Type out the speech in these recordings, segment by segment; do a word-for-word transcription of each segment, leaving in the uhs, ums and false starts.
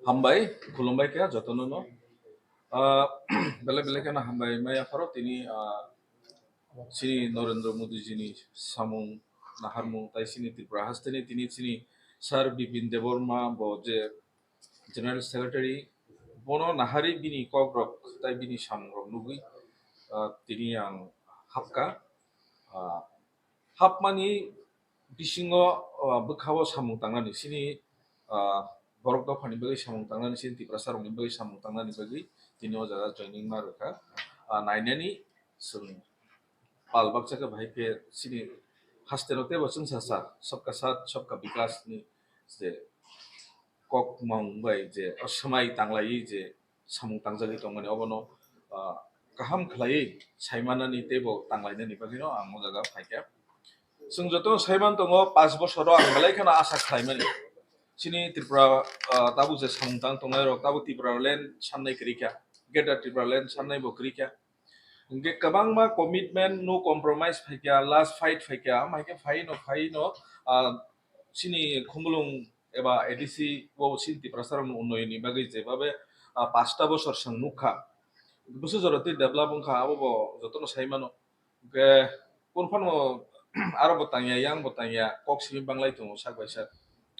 Hambai, khulumbai kha jotono no. Ah, belai belai kheno hambai maya pharo tini, ah, chini Narendra Modi jini samung naharmung tai chini Tripura hasteni tini chini Sir Bipin Debbarma bo je General Secretary bono nahari bini kok rok tai bini samung rok nugwi, ah, tini ang hapka. Ah, hapmani bisingo, ah, bwkhao samung tangnani chini, ah, borok dophani bagwi samung tangnani chini Tiprasa rokni bagwi samung tangnani bagwi tini o jaga joining ma rwkha. Ah, nainani chwng pal baksa khe bahai khe chini hasteno teibo chwngsa sa sabka saath sabka bikas ni je kokmung bai je o swmai tanglaiwi je samung tangjagwi tongmani obono, ah, kaham khlaiwi saimanani teibo tanglainani bagwino ang o jaga phaikha. Chwng joto saiman tongo, panch bosoro ang belai kheno asa khlaimani. Chini Tripura, ah, tabuk je samung tang tongnai rok tabuk Tipraland sannai kwrwi kha, Greater Tipraland sannai bo kwrwi kha. Hwnkhe kwbangma commitment, no compromise phaikha, last fight phaikha, ama hai khe phai no, phai no, ah, chini Khumulwng eba A D C o chini Tiprasa rokni unnoyonni bagwi jebabe, ah, pasta bosor chwng nukha. Bwswk jora twi develop wngkha, abo bo jotono sai mano. Hwnkhe kunu phano aro bo tangya, yang bo tangya, kok simi banglai tongo sak bai sak.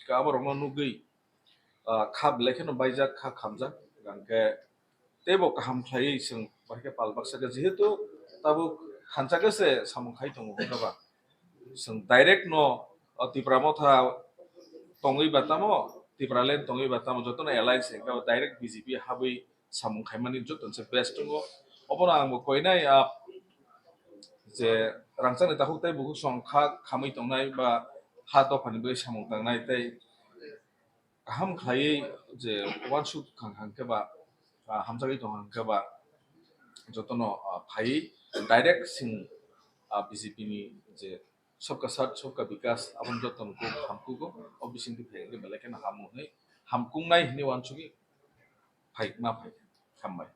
Hwnkhe abo rokno nugwi, ah, kha belai kheno baijak, kha khamjak, hwnkhe teibo kaham khlaiwi chwng bahai khe pal baksa khe, jehetu tabuk hansa khe se samung khai tongo, hwnkhe ba chwng direct no, o, Tipra Motha tongwi ba tamo, Tipraland tongwi ba tamo, jotono alliance hwnkhe ba direct B J P habwi samung khaimani joto se best tongo. Obono ang bo koinai, ah, je rangchakni takhuk tei bukhuk song kha khamwi tongnai ba ha dophani bagwi samung tangnai tei kaham khlaiwi je uansuk thang hang khe ba, ah, hamjagwi tong hang khe ba jotono, ah, phaiwi direct sing, ah, B J P ni je sabka saath sabka bikas aboni jotono kok hamkugo, o bisingtwi phai hwnkhe belai kheno hamu hwnwi hamkungnai hwnwi uansugwi phai ma phai kha. Hambai.